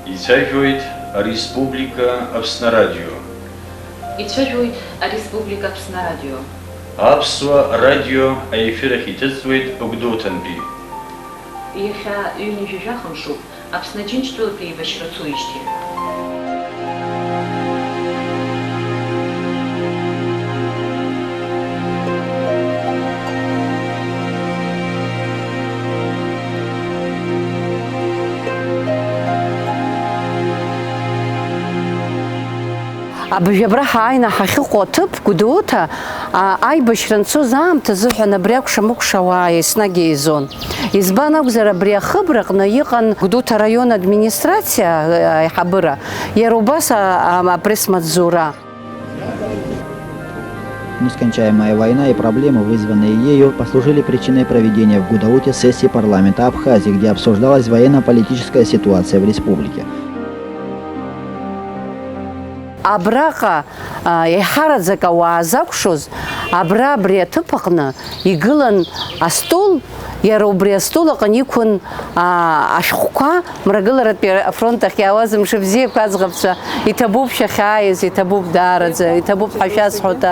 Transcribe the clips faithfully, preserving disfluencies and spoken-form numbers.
Ицәажәоит Ареспублика Аԥсны Радио. Ицәажәоит Ареспублика Аԥсны Радио. Аԥсуа радио аефир ахь иҭыҵуеит Гәдоуҭантәи. Иахьа ҩынҩажәи жәаха мшуп Аԥсны Џьынџьтәылатәи еибашьра цоижьҭеи. Абыржә абра ҳааины ҳахьыҟоу аҭыԥ, Гәдоуҭа, а, аибашьра анцоз аамҭазыҳәан абри акәша-мыкәша ауаа еснагь еизон. Избан акәзар, абри ахыбраҟны иҟан Гәдоуҭа араион администрациа, а, аиҳабыра, иара убас, а, а, апресс-маҵзура. Нескончаемая война и проблемы, вызванные ею, послужили причиной проведения в Гудауте сессии парламента Абхазии, где обсуждалась военно-политическая ситуация в республике. Абраҟа, а, еиҳараӡак ауаа закәшоз, абра абри аҭыԥ аҟны игылан астол, иара убри астол аҟны иқәын, а, ашәҟәқәа, Мрагыларатәи афронт ахь иаауаз мшыбзиақәа аӡӷабцәа, иҭабуп шәахьааиз, иҭабуп даараӡа, иҭабуп ҳәа шәасҳәоит.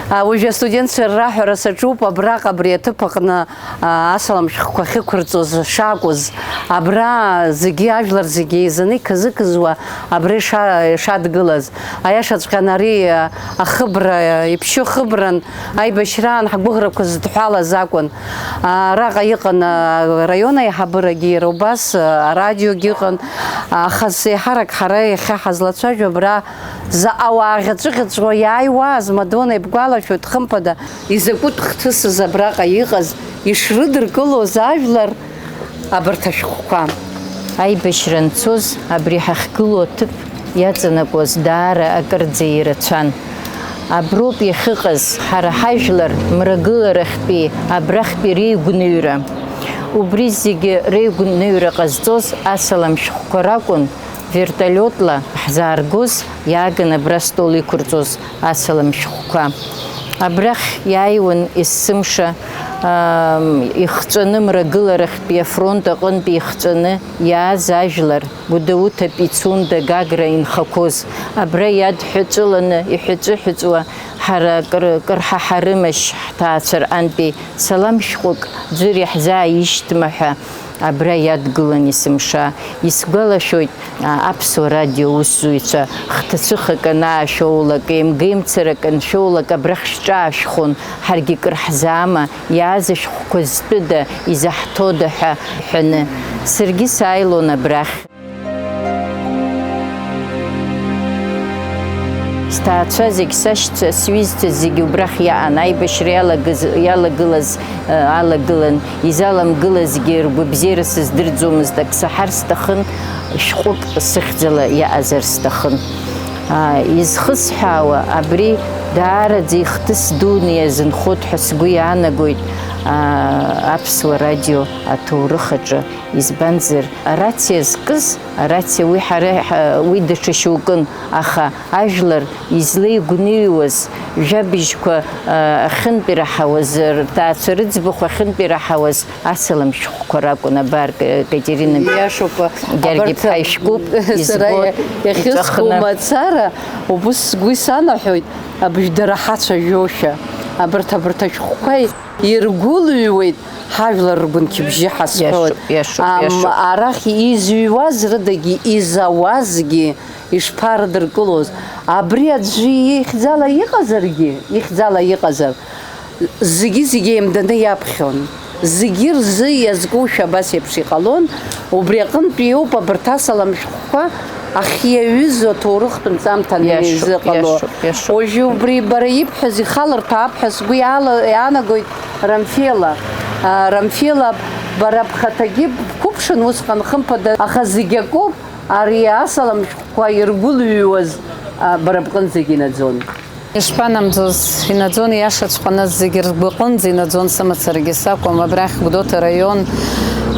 А, уажәы астудентцәа рраҳәара саҿуп, абраҟа абри аҭыԥ аҟны, а, асалам шәҟәқәа ахьықәырҵоз шакәыз, абра зегьы, ажәлар зегьы еизаны иқызықызуа абра иша-, ишадгылаз. Аиашаҵәҟьаны ари, а, ахыбра, а, иԥшьоу хыбран, аибашьраан ҳгәыӷрақәа зыдҳәалаз акәын. Араҟа иҟан, а, араион аиҳабырагьы, иара убас, а, арадиогьы ыҟан. Аха еиҳарак ҳара иахьа ҳазлацәажәо абра заҟа уаа ӷьаҵәы-ӷьаҵәуа иааиуаз, Мадонна ибгәалашәоит, хымԥада, изакәытә хҭысыз абраҟа иҟаз, ишрыдыркылоз ажәлар абарҭ ашәҟәқәа. Аибашьра анцоз абри ҳахьгылоу аҭыԥ иаҵанакуаз даара акырӡа ирацәан. Аброуп иахьыҟаз ҳара ҳажәлар мрагыларахьтәи абрахьтәи реигәныҩра. Убри зегьы реигәныҩра ҟазҵоз асалам шәҟәқәа ракәын, вертолиотла ҳзааргоз, иааган абра астол иқәырҵоз асалам шәҟәқәа. Абрахь иааиуан есымша, аа, ихҵәаны, мрагыларахьтәи афронт аҟынтәи ихҵәаны иааз ажәлар, Гәдоуҭа, Пицунда, Гагра инхақәоз. Абра иадҳәыҵәыланы, иҳәыҵәыҳәыҵәуа, ҳара кыр, кыр ҳаҳарымашь ҳҭаацәа рҟынтәи салам шәҟәык ӡәыр иаҳзааишьҭма ҳәа абра иадгылан есымша. Исгәалашәоит, а, Аԥсуа радио усзуҩцәа хҭацәыхак анаашәоулак, еимгеимцарак аншәоулак абрахь шәҿаашәхон, ҳаргьы кыр ҳзаама, иааз ашәҟәқәа зтәыда, изаҳҭода ҳәа ҳәаны. Саргьы сааилон абрахь. Сҭаацәа зегь, сашьцәа, сҩызцәа зегьы убрахь иаан, аибашьра иалагыз, иалагылаз, э, алагылан, изаламгылазгьы ргәабзиара сыздырӡомызт, ак саҳар сҭахын, шәҟәык сыхьӡала иаҟазар сҭахын. А, изхысҳәаауа, абри даараӡа ихҭыс дуны иазынхоит ҳәа сгәы иаанагоит, а, Аԥсуа радио аҭоурых аҿы, избанзар, арациа зкыз, арациа уи ҳара, ҳа-, уи даҽа шьоукын, аха ажәлар излеигәныҩуаз, жәабжьқәа, а, ахьынтә ираҳауаз, рҭаацәа рыӡбахә ахьынтә ираҳауаз асалам шәҟәқәа ракәын, абар, Ка-, Катерина Иашоуп, Георги абарҭ ԥҳа ишәҟәуп, сара избоит, иа-, иахьыску иҵәахны. Мацара, убыс сгәы исанаҳәоит, абжә дара ҳацәажәошәа, абарҭ, абарҭ ашәҟәқәа иргәылҩуеит ҳажәлар ргәынқьбжьы ҳазҳәоит. Иашоуп, иашоуп, Ам, иашоуп. Арахь изҩуаз рыдагьы, изауазгьы ишԥарыдыркылоз? Абри аӡәы ихьӡала иҟазаргьы, ихьӡала иҟазар, зегьы-зегьы еимданы иаԥхьон. Зегьы рзы иазкушәа абас еиԥш иҟалон, убри аҟынтәи иоуп абарҭ асалам шәҟәқәа ахьиаҩызоу аҭоурыхтә нҵамҭа Иашоуп, анеизыҟало. Иашоуп, иашоуп. Уажәы убри бара ибҳәаз ихаларҭәаап ҳәа сгәы иаала-, иаанагоит Рамфела. А, Рамфела, бара бхаҭагьы бқәыԥшын усҟан, хымԥада, аха зегь акоуп, ари асалам шәҟәқәа иргәылҩуаз, а, бара бҟынӡагьы инаӡон. Ишԥанамӡоз, инаӡон, иашаҵәҟьаны зегьы ргәаҟынӡа инаӡон, сымацарагьы сакәым, абрахь Гәдоуҭа араион,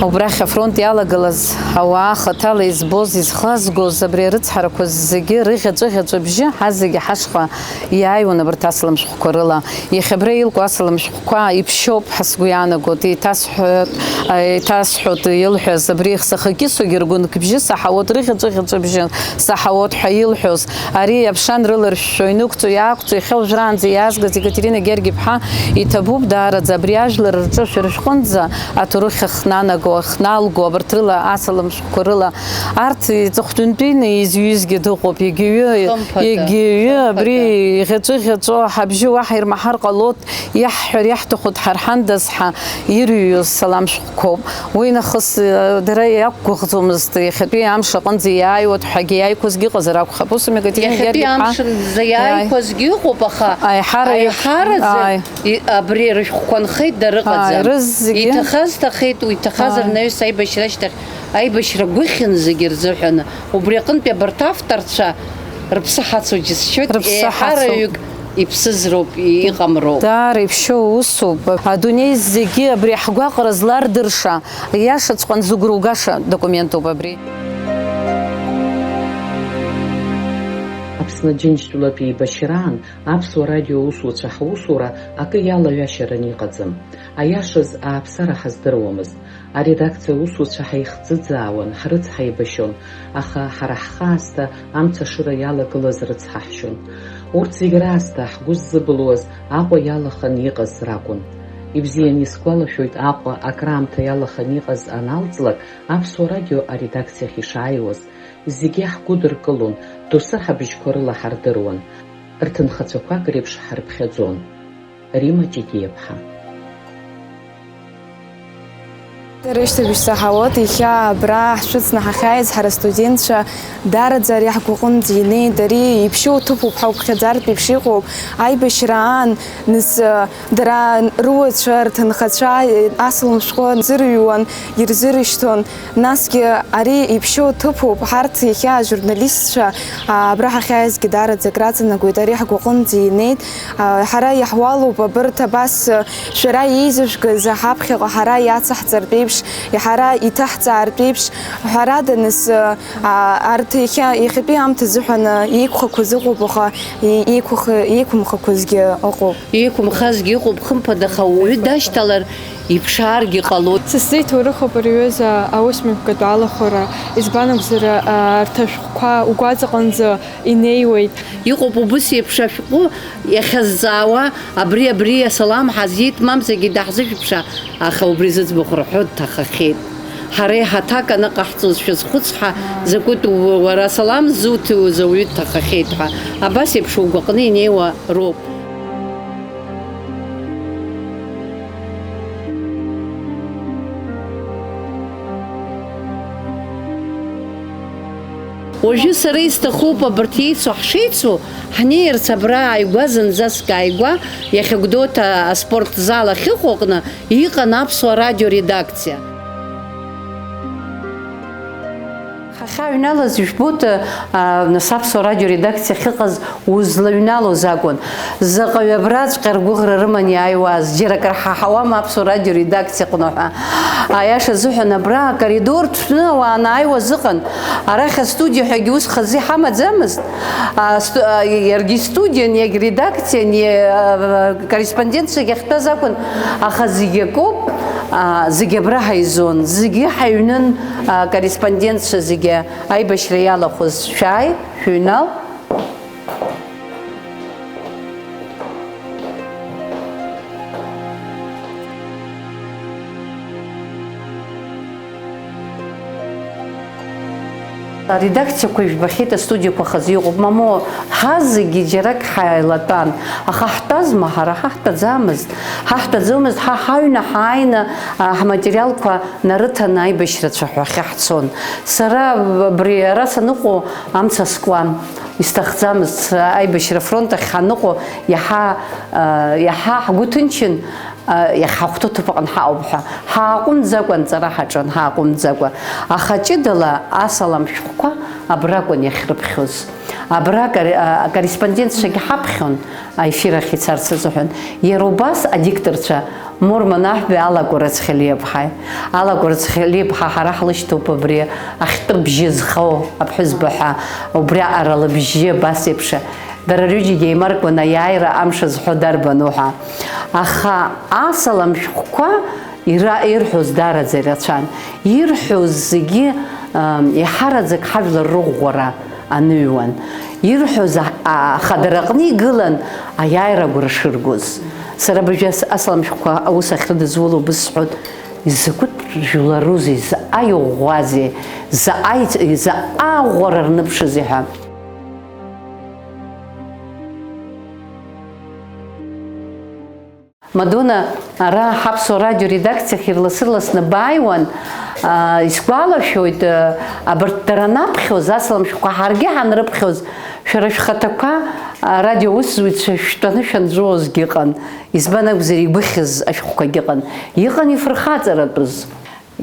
Убрахь афронт иалагылаз ауаа хаҭала избоз, изхазгоз абри арыцҳарақәа зегьы рыӷьаҵәыӷьаҵәа бжьы ҳазегьы ҳашҟа иааиуан абарҭ асалам шәҟәқәа рыла. Иахьа абра илку асалам шәҟәқәа иԥшьоуп ҳәа сгәы иаанагоит, еиҭасҳәоит, еиҭасҳәоит илҳәаз абри сахьакьысугьы ргәынқьбжьы саҳауеит, рыӷьаҵәыӷьаҵәа бжьы саҳауеит ҳәа илҳәоз, ари аԥша анрыларшәшәо, инықәҵо, иаақәҵо, иахьа уажәраанӡа иаазгаз Екатерина Гергиԥҳа иҭабуп даараӡа абри ажәлар рҿы шәыршәҟынӡа аҭоурых ахьнанаго, ахьналго, абарҭ рыла, асалам шәҟәқәа рыла, арҭ иҵыхәтәантәины изҩызгьы дыҟоуп, егьаҩы, Хымԥада, егьаҩы абри хымԥада. Иӷьаҵәы-ӷьаҵәо ҳабжьы уаҳа ирмаҳар ҟалоит, иаҳҳәар иаҳҭаху дҳарҳандаз ҳәа ирҩыз салам шәҟәқәоуп. Уи нахыс, э, дара иақәгәыӷӡомызт, иахьатәи амш аҟынӡа иааиуеит ҳәагьы иааиқәазгьы ыҟазар акәхап. Ус ами, Екатерина Иахьатәи Гергиԥҳа. Амш рзы иааиқәазгьы ыҟоуп, аха аиҳарак, аиҳараӡа аи. И-, абри рышәҟәқәа нхеит, дарыҟаӡам. Аи, рызегьы. Иҭахаз ҭахеит, уи иҭахаз Аи. Рнаҩс аибашьра ашьҭахь, аибашьра гәыхьын зегьы рзыҳәаны. Убри аҟынтәи абарҭ авторцәа рыԥсы ҳацу џьысшьоит, Рыԥсы ҳацу. Еиҳараҩык иԥсыз роуп, иҟам роуп. Даара иԥшьоу усуп. Адунеи зегьы абри ҳгәаҟра злардырша, иашаҵәҟьан зыгәра угаша документуп абри. Аԥсны Џьынџьтәылатә еибашьраан Аԥсуа радио аусуцәа ҳусура акы иалаҩашьаран иҟаӡам. Аиашаз ааԥсара ҳаздыруамызт. Аредакциа аусуцәа ҳаихӡыӡаауан, ҳрыцҳаибашьон, аха ҳара ҳхы аасҭа амца ашыра иалагылаз рыцҳаҳшьон. Урҭ зегь раасҭа ҳгәы ззыбылуаз Аҟәа иалаханы иҟаз ракәын. Ибзианы исгәалашәоит, Аҟәа акраамҭа иалаханы иҟаз аналҵлак, Аԥсуа радио аредакциахь ишааиуаз, зегьы ҳгәыдыркылон, доусы ҳабжьқәа рыла ҳардыруан, рҭынхацәақәак реиԥш ҳарԥхьаӡон. Римма Ҷитиаԥҳа. Рышьҭыбжь саҳауеит, иахьа абра ҳшәыцны ҳахьааиз ҳара астудентцәа, даараӡа ари ҳгәаҟынӡа инеит, ари иԥшьоу ҭыԥуп ҳәа уԥхьаӡартә еиԥш иҟоуп, аибашьра аан, нас, дара руацәа, рҭынхацәа, асалам шәҟәы нзырыҩуан, ирзырышьҭуан, насгьы ари иԥшьоу ҭыԥуп, ҳарҭ иахьа ажурналистцәа, а, абра ҳахьааизгьы даараӡа акраҵанакуеит, ари ҳгәаҟынӡа инеит, а, ҳара иаҳуалуп абарҭ абас, а, шәара еизыжәгаз ҳаԥхьаҟа ҳара иацаҳҵартә еиԥш, ҳара иҭаҳҵаартә еиԥш, ҳәарада, нас, а, арҭ иахьа, иахьатәи аамҭа азыҳәан, а, еиқәхақәаз ыҟоуп, аха и-, еиқәых-, еиқәымхақәазгьы ыҟоуп. Еиқәымхазгьы ыҟоуп, хымԥада, аха уаҩы дашьҭалар, иԥшааргьы ҟалоит. Са сзы иҭоурыхуп ари аҩыза аусмҩаԥгатә алахәара, избан акәзар, а, арҭ ашәҟәқәа угәаҵаҟынӡа инеиуеит. Иҟоуп убыс еиԥш ашәҟәы иахьазҵаауа, абри, абри асалам ҳазиҭ, мамзаргьы даҳзышәԥша, аха убри зыӡбахә рҳәо дҭахахьеит. Ҳара иҳаҭак аныҟаҳҵоз шәазхәыц ҳәа, закәытә у-, уара асалам ззуҭиуаз ауаҩы дҭахахьеит ҳәа, абас еиԥш угәаҟны инеиуа роуп. Уажәы сара исҭахуп абарҭ еицу ҳшеицу, ҳнеирц абра ааигәа, зынӡаск ааигәа, иахьа Гәдоуҭа аспорт зал ахьыҟоу аҟны иҟан Аԥсуа радио редакциа. Ҳахьааҩналаз ижәбода, а, нас Аԥсуа радио редакциа ахьыҟаз узлаҩналоз акәын. Заҟаҩы абраҵәҟьа ргәыӷра рыман иааиуаз, џьара акыр ҳаҳауама Аԥсуа радио редакциа аҟны ҳәа. Аиаша азыҳәан, абра акоридор ҭәны ауаа анааиуаз ыҟан. Арахь астудиа ҳәагьы ус хазы иҳамаӡамызт. А, сту-, а, иаргьы истудиан, иагь редакциан, и-, а, корреспондентцәагь ахьтәаз акәын. Аха зегь акоуп, а, зегь абра ҳаизон, зегьы ҳаҩнын, а, корреспондентцәа зегьы. Аибашьра иалахәыз шәааи, шәыҩнал. Аредакциақәа жәбахьеит, астудиақәа хазы иҟоуп, мамоу, ҳазегьы џьарак ҳаилатәан, аха ҳтәазма, ҳара ҳаҳтәаӡамызт, ҳаҳтәаӡомызт, ҳа ҳаҩны ҳааины, а, ҳматериалқәа нарыҭаны аибашьра цәаҳәахьы ҳцон. Сара абри ара саныҟоу амца скуан, исҭахӡамызт, аибашьра афронт ахь ҳаныҟоу иаҳа, а, иаҳа ҳгәы ҭынчын, а, иахьҳахәҭоу ҭыԥ аҟны ҳаауп ҳәа. Ҳааҟәымҵӡакәа анҵара ҳаҿын, ҳааҟәымҵӡакәа. Аха ҷыдала асалам шәҟәқәа абракәын иахьрыԥхьоз. Абра акор-, а, акорреспондентцәагьы ҳаԥхьон, аефир ахь ицарц азыҳәан. Иара убас адикторцәа Мурман Аҳәбеи Алла Кәарацхелиаԥҳаи. Алла Кәарацхелиаԥҳа ҳара ҳлышьҭоуп абри ахьтәы бжьы зхоу аԥҳәызба ҳәа, убриаҟара лыбжьы абас еиԥш. Дара рҩыџьагьы еимаркуан аиааира амш азҳәо дарбану ҳәа. Аха асалам шәҟәқәа ира-, ирҳәоз даараӡа ирацәан. Ирҳәоз зегьы, ам, еиҳараӡак ҳажәлар рыӷәӷәара аныҩуан. Ирҳәоз а-, а-, ахадара аҟны игылан аиааира агәра шыргоз. Сара абыржәы ас-, асалам шәҟәқәа аус ахьрыдызуло убыс сҳәоит, изакәытә жәларузеи, заҟа иӷәӷәазеи, заҟа иц-, заҟа аӷәӷәара рныԥшызеи ҳәа. Мадуна, ара ҳаԥсуа радио редакциахь ирлас-ырласны бааиуан. Аа, исгәалашәоит, аа, абарҭ дара анаԥхьоз, асалам шәҟәқәа ҳаргьы ҳанрыԥхьоз, шәара шәхаҭақәа, аа, арадио усзуҩцәа шәтәаны шәанҵәуозгьы ыҟан. Избан акәзар, игәыхьыз ашәҟәқәагьы ыҟан. Иҟан ифырхаҵаратәыз.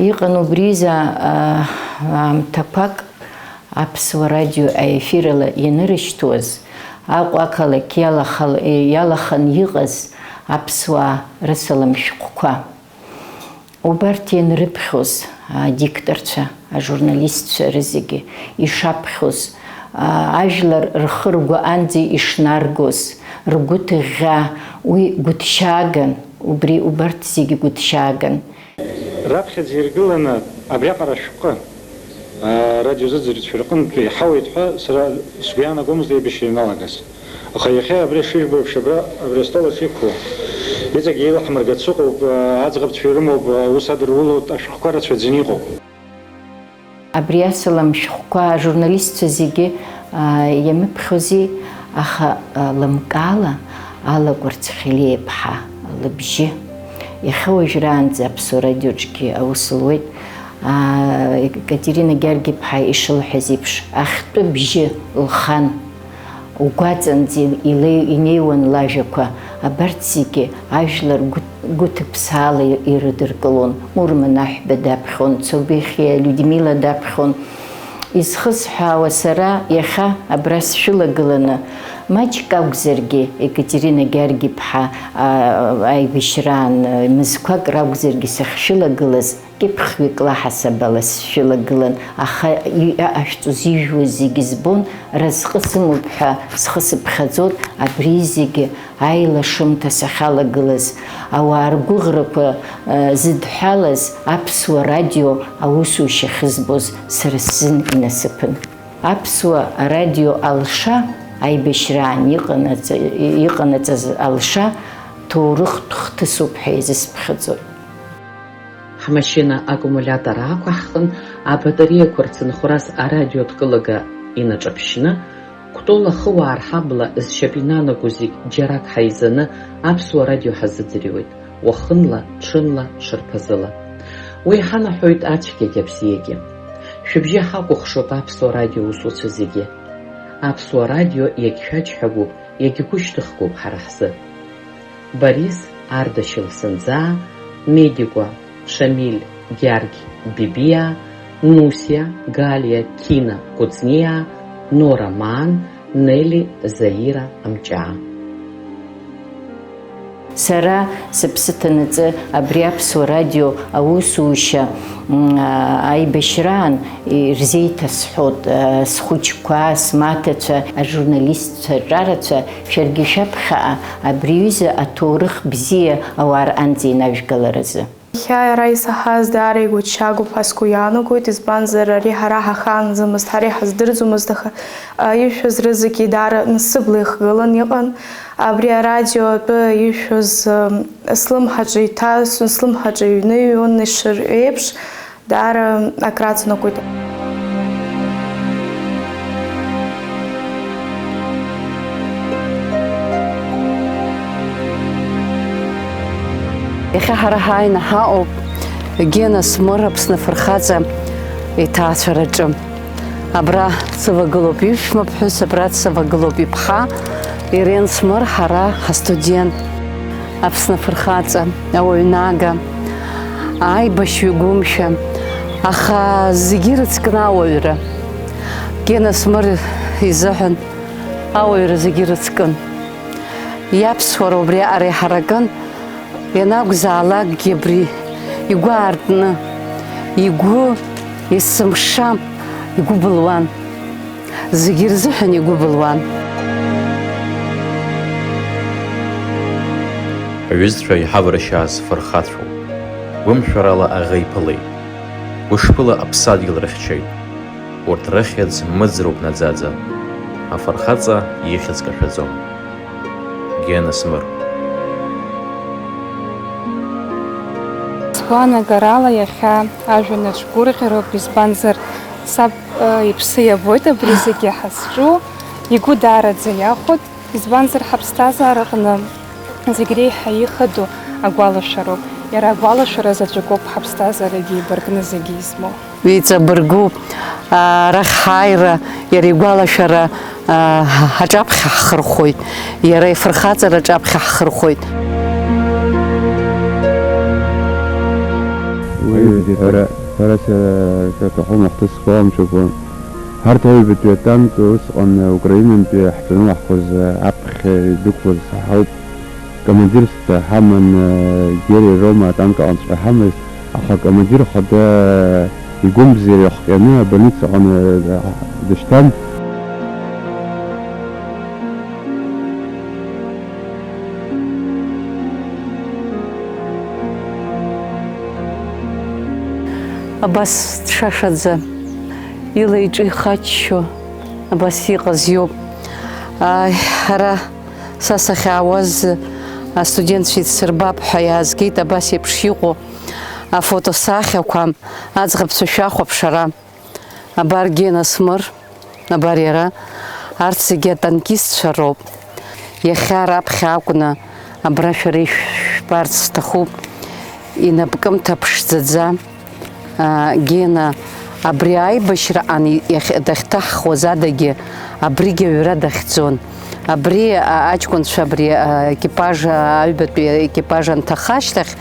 Иҟан убри изы, аа, аамҭақәак. Аԥсуа радио аефир ала ианырышьҭуаз, Аҟәа ақалақь иалахал-, иалаханы иҟаз аԥсуаа рысалам шәҟәқәа. Убарҭ ианрыԥхьоз адикторцәа, ажурналистцәа рызегьы ишаԥхьоз, а, ажәлар рхы-ргәы анӡа ишнаргоз, ргәы ҭыӷьӷьаа уи гәыҭшьааган, убри убарҭ зегьы гәыҭшьааган. Раԥхьаӡа иргыланы абриаҟара ашәҟәы, аа, арадиозыӡырҩцәа рҟынтәи иҳауеит ҳәа сара сгәы иаанагомызт аибашьра ианалагаз. Аха иахьа абри шыжәбо еиԥш абра, абри астол аҿы иқәу, иҵегь еилаҳмыргац ыҟоуп, аа, аӡӷабцәа ирымоуп, аус адырулоит, ашәҟәқәа рацәаӡаны иҟоуп. Абри асалам шәҟәқәа ажурналистцәа зегьы, аа, иамыԥхьози, аха, аа, лымкаала Алла Кәарцхелиаԥҳа лыбжьы. Иахьа уажәраанӡа Аԥсуа радиоҿгьы аус луеит. Аа, Екатерина Георги-иԥҳа ишылҳәаз еиԥш, ахьтәы бжьы лхан. Угәаҵанӡа илеи-, инеиуан лажәақәа, абарҭ зегьы ажәлар гәы-, гәыҭыԥсаала ирыдыркылон. Мурман Аҳәба даԥхьон, Цобихиа Людмила даԥхьон. Изхысҳәаауа, сара иахьа абра сшәылагыланы, маҷк акәзаргьы Екатерина Георги-иԥҳа, а, аибашьраан, мызқәак ракәзаргьы сахьшәылагылаз, кьыԥхьҩык лаҳасаб ала сшәылагылан, аха и-, иҟашәҵоз, ижәуаз зегьы збон, разҟы сымоуп ҳәа схы сыԥхьаӡон, абри зегьы аилашымҭа сахьалагылаз, ауаа ргәыӷрақәа, э, зыдҳәалаз аԥсуа радио аусушьа ахьызбоз сара сзын инасыԥын. Аԥсуа арадио алша аибашьраан иҟанаҵа-, иҟанаҵаз алша ҭоурыхтә хҭысуп ҳәа изысԥхьаӡоит. Ҳмашьына акумулиатор аақәаҳхын, абатареиақәа рцынхәрас арадио ҭкылага инаҿаԥшьны, Кәтол ахыуаа рҳабла зшьап инанаго зегь џьарак ҳаизаны аԥсуа радио ҳазыӡырҩуеит, уахынла, ҽынла, шарԥазыла. Уи иҳанаҳәоит ацәгьагьы абзиагьы. Шәыбжьы ҳакәыхшоуп аԥсуа радио усуцәа зегьы. Аԥсуа радио иагьшәаџьҳәагоуп, иагьгәышьҭыхгоуп ҳара ҳзы. Борис Ардашьыл Сынӡаа, Медикәа Шамиль Гьаргь Бибиа, Нусиа Галиа Кина Кәыҵниаа, Нора Маан, Нели Заира Амҷаа. Сара сыԥсы ҭанаҵы абри Аԥсуа радио аусушьа, м, а, аибашьраан ирзеиҭасҳәоит, а, схәыҷқәа, смаҭацәа, ажурналистцәа, аҿарацәа, шәаргьы шәаԥхьаҟа абри аҩыза аҭоурых бзиа ауаа рҟынӡа инажәгаларазы. Иахьа иара исаҳаз даара игәыҭшьаагоуп ҳәа сгәы иаанагоит, избанзар, ари ҳара ҳахаанӡамызт, ҳара иҳаздырӡомызт, аха, а, ишәҳәаз рызегьы даара сыбла ихгылан иҟан. Абри арадио атәы ишәҳәоз, ам, слымҳаҿы иҭасын, слымҳаҿы иҩныҩуан ишырҳәо еиԥш, даара акраҵанакуеит. Иахьа ҳара ҳааины ҳаҟоуп Гена Смыр, Аԥсны афырхаҵа иҭаацәараҿы. Абра дсывагылоуп иԥшәма ԥҳәыс, абра дсывагылоуп иԥҳа Ирен Смыр, ҳара ҳастудент. Аԥсны афырхаҵа, ауаҩнага, аибашьҩы гәымшәа, аха зегьы ирыцкны ауаҩра. Гена Смыр изыҳәан ауаҩра зегьы ирыцкын. Иаԥсуара убриаҟара иҳаракын, Ианакәзаалакгьы абри игәы аартны, игәы есымша игәы былуан. Зегьы рзыҳәан игәы былуан. Аҩызцәа иҳаваршьааз фырхацәоуп. Гәымшәарала аӷа иԥылеит. Гәышԥыла аԥсадгьыл рыхьчеит. Урҭ рыхьӡ мыӡроуп наӡаӡа. Афырхаҵа ихьӡ кашәаӡом. Гена Смыр. Сгәаанагарала иахьа ажәҩанаҿ гәырӷьароуп, избанзар, саб, э, иԥсы иабоит абри зегьы ҳазҿу, игәы даараӡа иахәоит, избанзар, ҳаԥсҭазаараҟны зегь реиҳа ихадоу агәалашәароуп. Иара агәалашәара заҵәык ауп ҳаԥсҭазаарагьы еибаркны зегьы измоу. Иҵабыргуп, арахь ҳааира, иара игәалашәара, а, аҿаԥхьа ҳхырхәоит, иара ифырхаҵара аҿаԥхьа ҳхырхәоит. Уи ҳәара, ҳәара са, саҭахым ахҭыс сгәаламшәакәа. Ҳарҭ аҩбатәи атанк усҟан Украинантәи ҳҿанылаҳхуаз аԥхьа идәықәлаз ҳауп. Командирс ҳаман, Гери Рома атанк аҟынҵәҟьа ҳамаз, аха акомандир хада игәымбзиара иахҟьаны абольницаҟны дышьҭан. Абас дшашаӡа, ила-иҿы ихаччо, абас иҟаз иоуп. Ааи, ара Са сахьаауаз астудентцәа идсырбап ҳәа иаазгеит абас еиԥш иҟоу афотосахьақәа, аӡӷабцәа шәахәаԥш ара. Абар Гена Смыр, абар иара, арҭ зегьы атанкистцәа роуп. Иахьа раԥхьа акәны абра шәара ишәбарц сҭахуп, инапкымҭа ԥшӡаӡа. Гена абри аибашьраҟны иахь-, дахьҭаҳхуаз адагьы абригь аҩра дахьӡон. Абри, а, аҷкәынцәа, абри, а, екипаж, а, аҩбатәи екипаж анҭаха ашьҭахь,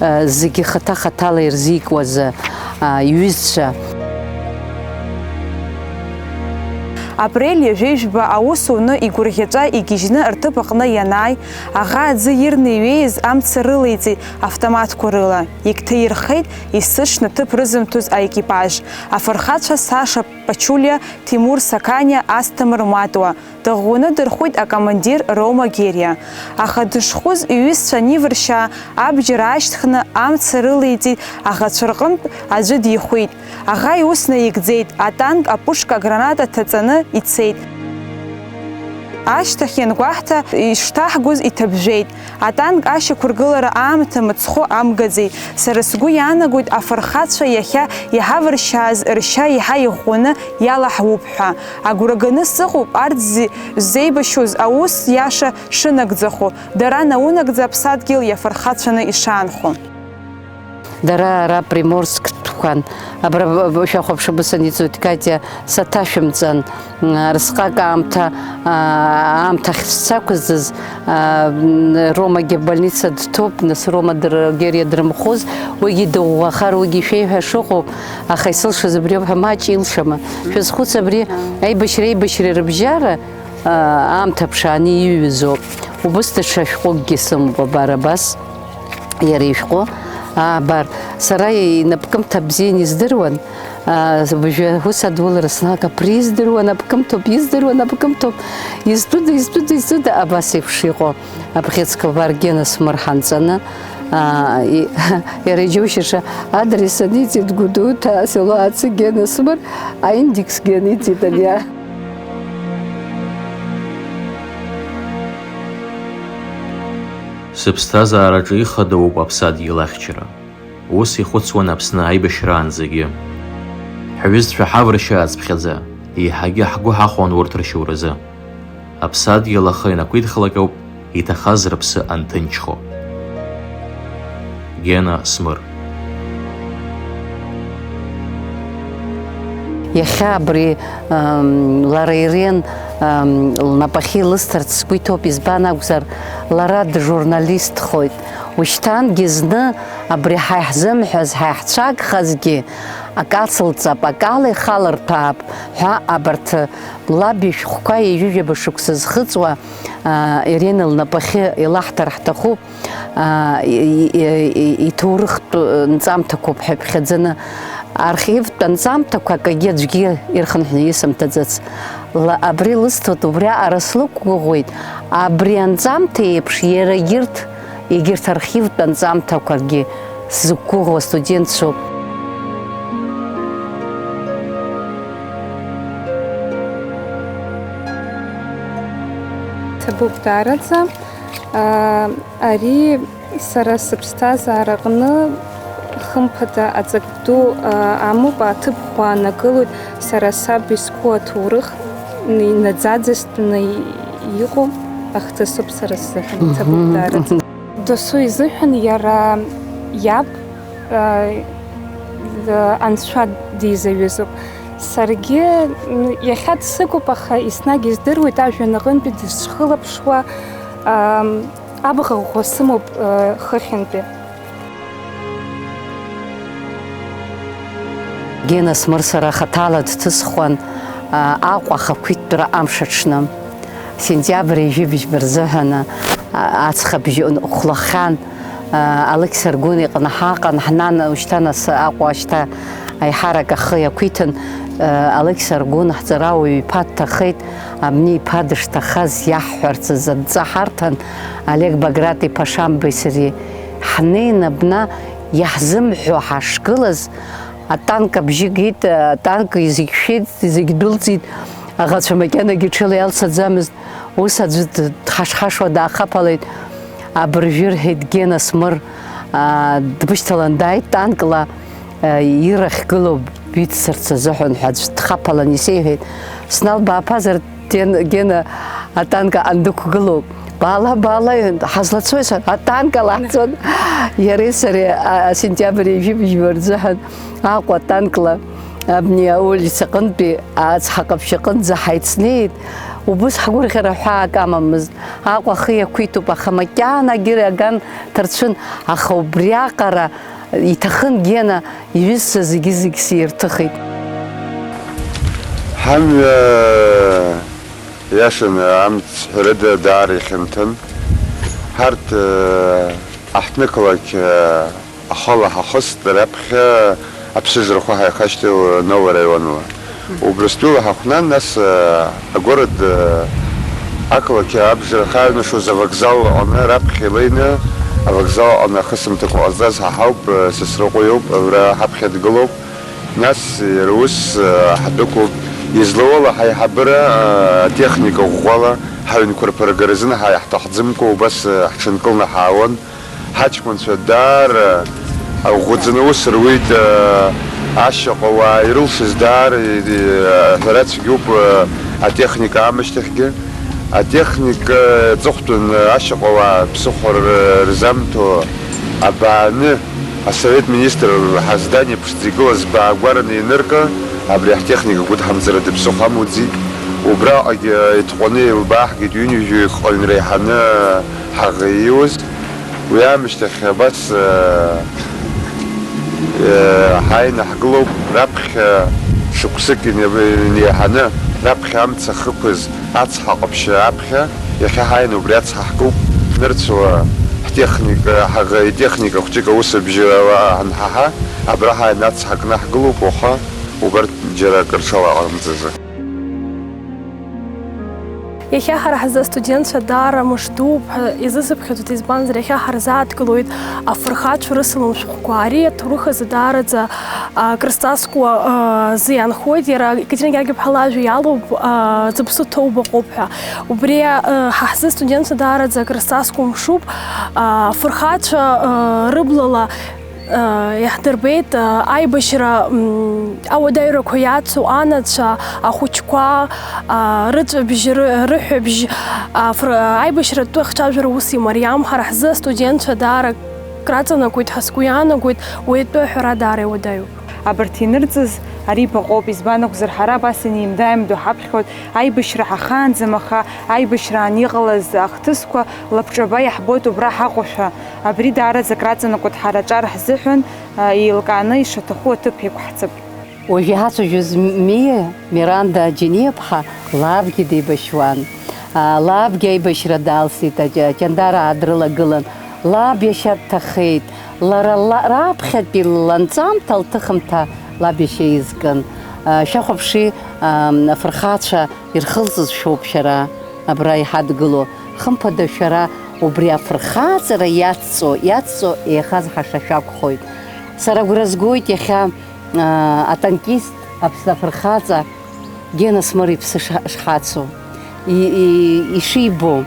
а, зегьы хаҭа-хаҭала ирзикуаз, а, иҩызцәа. Апрель ҩажәи жәба аус уны игәырӷьаҵәа игьежьны рҭыԥ аҟны ианааи, аӷа аӡы ирны иҩеиз амца рылеиҵеит автоматқәа рыла. Егьҭаирхеит есыҽны ҭыԥ рызымҭоз аекипаж, афырхацәа Саша Пачулиа, Тимур Саканиа, Асҭамыр Матуа, дыӷәӷәаны дырхәит акомандир Рома Гериа. Аха дышхәыз иҩызцәа анивыршьаа, абџьар аашьҭхны амца рылеиҵеит, аӷацәа рҟынтә аӡәы дихәит. Аӷа иус наигӡеит, атанк апушка аграната ҭаҵаны ицеит. Ашьҭахь иангәаҳҭа, ишҭаҳгоз иҭабжәеит. Атанк ашьақәыргылара аамҭа мыцхәы амгаӡеит. Сара сгәы иаанагоит, афырхацәа иахьа иҳавыршьааз ршьа еиҳа иӷәӷәаны иалаҳуп ҳәа. Агәра ганы сыҟоуп, арҭ зи-, ззеибашьуаз аус иаша шынагӡахо, дара наунагӡа аԥсадгьыл иафырхацәаны ишаанхо. Дара ара Приморсктәқәан, абра б-, б-, шәахәаԥш, абыс аниҵоит, Катиа, саҭашәымҵан, м, арысҟак аамҭа, а, аамҭа ахь сцақәызыз, а, м, Ромагьы абольница дҭоуп, нас Рома дыр-, Гериа дрымхәыз, уигьы дыӷәӷәахар, уигьы ишәеиҳәа шыҟоу, аха исылшаз абри ауп ҳәа маҷ илшама? Шәазхәыц, абри аибашьра, аибашьра рыбжьара, а, аамҭа ԥшааны иҩызоуп. Убыс даҽа шәҟәыкгьы сымоуп, абар абас. Иара ишәҟәы, аа, абар, сара инапкымҭа бзианы издыруан, аа, уажәы ус адулара сналга, абри издыруа напкымҭоуп, издыруа напкымҭоуп, изтәыда, изтәыда, изтәыда, абас еиԥш иҟоу абӷьыцқәа, абар, Гена Смыр ҳанҵаны, аа, и-, иара иџьоушьаша адрес аниҵеит, Гәдоуҭа, асело Аци, Гена Смыр, аиндексгьы аниҵеит ани. Сыԥсҭазаараҿы ихадоуп аԥсадгьыл ахьчара. Ус ихәыцуан Аԥсны аибашьраан зегьы. Ҳҩызцәа ҳавыршьаацыԥхьаӡа, еиҳагьы ҳгәы ҳахәон урҭ ршьоуразы. Аԥсадгьыл ахы ианақәиҭхалак ауп иҭахаз рыԥсы анҭынчхо. Гена Смыр. Иахьа абри, ам, лара Ирен, ам, лнапахьы илысҭарц сгәы иҭоуп, избан акәзар, лара джурналистхоит. Ушьҭангьы зны абри ҳа иаҳзымҳәаз, ҳа иаҳцәагхазгьы акы ацылҵап, акала ихалырҭәаап ҳәа абарҭ лаб ишәҟәқәа ҩажәижәаба шықәса зхыҵуа, а, Ирен лнапахьы илаҳҭар ҳҭахуп. Аа, и-, и-, и-, иҭоурыхтә, э, нҵамҭақәоуп ҳәа иԥхьаӡаны, архивтә анҵамҭақәа акгьы аӡәгьы ирхынҳәны исымҭаӡац. Ла-, абри лысҭоит, убриаҟара слықәгәыӷуеит, абри анҵамҭа еиԥш иара егьырҭ, егьырҭ архивтә анҵамҭақәагьы сзықәгәыӷуа студентцәоуп. Ҭабуп даараӡа. Аа, ари сара сыԥсҭазаараҟны, хымԥада, аҵак ду, аа, амоуп, аҭыԥ ӷәӷәа ааннакылоит, сара саб изқәу аҭоурых инаӡаӡазтәны иҟоу ахҭысуп сара сзыҳәан, иҭабуп даараӡа. Досу изыҳәан иара иаб, аа, анцәа дизаҩызоуп. Саргьы, м, иахьа дсыгуп, аха еснагь издыруеит ажәҩан аҟынтәи дысхылаԥшуа, ам, абӷа ӷәӷәа сымоуп, э, хыхьынтәи. Гена Смыр сара хаҭала дҭысхуан, а, Аҟәа ахақәиҭтәра амш аҽны. Сентиабр ҩажәи быжьба рзыҳәан, а, аҵх абжьы хәлахьан, а, Алықьса Аргәын иҟны ҳаҟан, ҳнан, ушьҭа нас Аҟәа шьҭа аиҳарак ахы иақәиҭын, а, Алықьса Аргәын ҳҵарауаҩ иԥа дҭахеит, абни иԥа дышҭахаз иаҳҳәарц азы адҵа ҳарҭан, Олег Баграт-иԥа Шамбеи сареи ҳнеин абна иаҳзымҳәо ҳашгылаз, атанк абжьы геит, атанк зегь шәеит, зегь дәылҵит, аӷацәа макьанагьы ҽыла иалцаӡамызт, ус аӡәы д-, дхашхашуа даахаԥалеит, абыржәы рҳәеит Гена Смыр, аа, дбышьҭалан дааит танкла, аа, ирахьгылоу биццарц азыҳәан ҳәа аӡә дхаԥалан исеиҳәеит, сналбааԥазар, Ден-, Гена атанк аҟны дықәгылоуп. Баала, баала, иҳәан, ҳазлацои сара? Атанк ала ҳцон. Иареи сареи, а, асентиабр ҩажәи быжьба рзыҳәан Аҟәа атанкла абни аулица аҟынтәи ацҳа ҟаԥшь аҟынӡа ҳаицнеит. Убыс ҳгәырӷьара ҳәаак амамызт. Аҟәа ахы иақәиҭуп, аха макьанагьы аган ҭарцәын, аха убриаҟара иҭахын Гена иҩызцәа зегьы-зегь сирҭыхит. Ҳамҩа, иашаны, амц ҳәарыда даара ихьанҭан. Ҳарҭ, э, аҳҭнықалақь, э, ахала ҳахыст, раԥхьа аԥсыжрахә ҳаихашьҭит Ново раионла. Убрыстәыла ҳахәнан, нас, э, агород, э, ақалақь абжара ахьааҩнашоз авокзал аҟны раԥхьа илеины, авокзал аҟны ахысымҭақәа ҟазҵаз ҳа ҳауп, э, Сасрыҟәа иоуп, абра ҳаԥхьа дгылоуп. Нас иара ус, э, ҳдәықәлт. Излауала ҳаиҳабыра, э, атехника ӷәӷәала ҳаҩнқәа рԥыргара азын ҳа иаҳҭахӡамкәа убас, э, ҳҽынкыланы ҳаауан. Ҳаҷкәынцәа даара аӷәӷәаӡаны аус руеит, э, ашьаҟа уаа ирылшаз даара, э, аҳәара цәгьоуп, э, атехника аамышьҭахьгьы. Атехника аҵыхәтәан, э, ашьаҟа уаа ԥсыхәа р-, рзамҭо абааны Асовет министр ҳаздание ԥшӡа игылаз баагәараны ианыркы, абри ҳтехника гәыдҳамҵара дыԥсыхәа амуӡеит. Убраҟагьы итҟәаны еилбааҳгеит ҩынҩажәаҩык ҟаҩнра еиҳаны ҳаӷеиуаз. Уи аамышьҭахь абас, э, э, ҳааины ҳгылоуп, раԥхьа шықәсык инеиҳаны, раԥхьа амца ахықәыз ацҳа ҟаԥшьы аԥхьа, иахьа ҳааины убри ацҳа ҳкуп, нырцәла ҳтехника, ҳаӷа-, итехника хәҷык аусбжьы ала ҳанҳаҳа, абра ҳааины ацҳа кны ҳгылоуп, уаха убарҭ џьара акыр ҽалаҟамҵазы. Иахьа ҳара ҳзы астудентцәа даара мыш дууп ҳәа изысыԥхьаӡоит, избанзар, иахьа ҳарзааҭгылоит афырхацәа рысалам шәҟәқәа. Ари аҭоурых азы даараӡа, а, крызҵазкуа, а, зы иаанхоит, иара Екатерина Георгиевна лажәа иалоуп, а, зыԥсы ҭоу баҟоуп ҳәа. Убри, а, ҳа ҳзы астудентцәа даараӡа крызҵазкуа мшуп, а, афырхацәа, а, рыблала Иаҳдырбеит, аибашьра, м, ауадаҩрақәа иацу анацәа, ахәыҷқәа, а, рыҵәабжь, ры-, рыҳәабжь, а, фр-, аибашьратәы ахцәажәара ус имариам. Ҳара ҳзы астудентцәа даара краҵанакуеит ҳәа сгәы иаанагоит, уи атәы аҳәара даара иуадаҩуп. Абарҭ инырҵыз Ари баҟоуп, избан акәзар, ҳара абас инеимда-ааимдо ҳаԥхьоит, аибашьра ҳахаанӡам, аха аибашьраан иҟалаз ахҭысқәа лабҿаба иаҳбоит убра ҳаҟоушәа. Абри даараӡа акраҵанакуеит ҳара аҿар ҳзыҳәан, еилкааны ишаҭаху аҭыԥ иқәҳҵап. Уажә иҳацәажәоз Миа, Миранда Џьениаԥҳа, лабгьы деибашьуан. Лабгьы аибашьра далсит, Ҷандараа дрылагылан. Лаб иашьа дҭахеит. Лара раԥхьатәи ланҵамҭа, лҭыхымҭа лаб иашьа изкын. Шәахәаԥши, афырхацәа ирхылҵыз шәоуп шәара абра иҳадгыло. Хымԥада, шәара убри афырхаҵара иацҵо, иацҵо еихазҳаша шәакәхоит. Сара агәра згоит иахьа атанкист, Аԥсны афырхаҵа Гена Смыр иԥсы шҳацу, ишибо,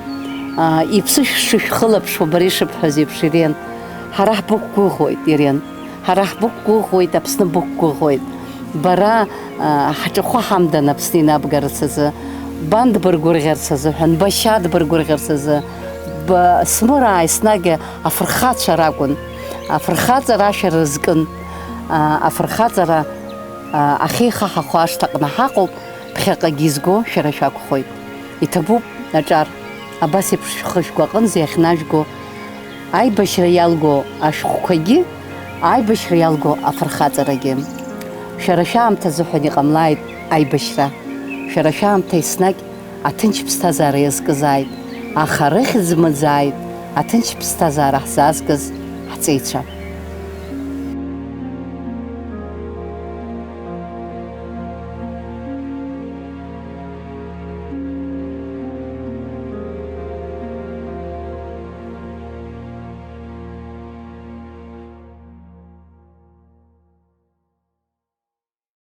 иԥсы шышәхылаԥшуа, бара ишыбҳәаз еиԥш, Ирен. Ҳара ҳбықәгәыӷуеит, Ирен. Ҳара ҳбықәгәыӷуеит, Аԥсны бықәгәыӷуеит. Бара ҳҿахәы ҳамдан Аԥсны инабгарц азы, бан дбыргәырӷьарц азыҳәан, башьа дбыргәырӷьарц азы, Смыраа еснагь афырхацәа ракәын. Афырхаҵара ашәа рызкын. Афырхаҵара ахьеихаҳахо ашҭаҟны ҳаҟоуп, ԥхьаҟагьы изго шәара шәакәхоит. Иҭабуп аҿар, абас еиԥш шәхы шәгәаҟынӡа иахьнажәго, аибашьра иалго ашәҟәқәагьы, аибашьра иалго афырхаҵарагьы. Шәара шәаамҭа азыҳәан иҟамлааит аибашьра. Шәара шәаамҭа еснагь аҭынч ԥсҭазаара иазкызааит, аха рыхьӡ маӡааит аҭынч ԥсҭазаара ҳзаазгаз ҳҵеицәа.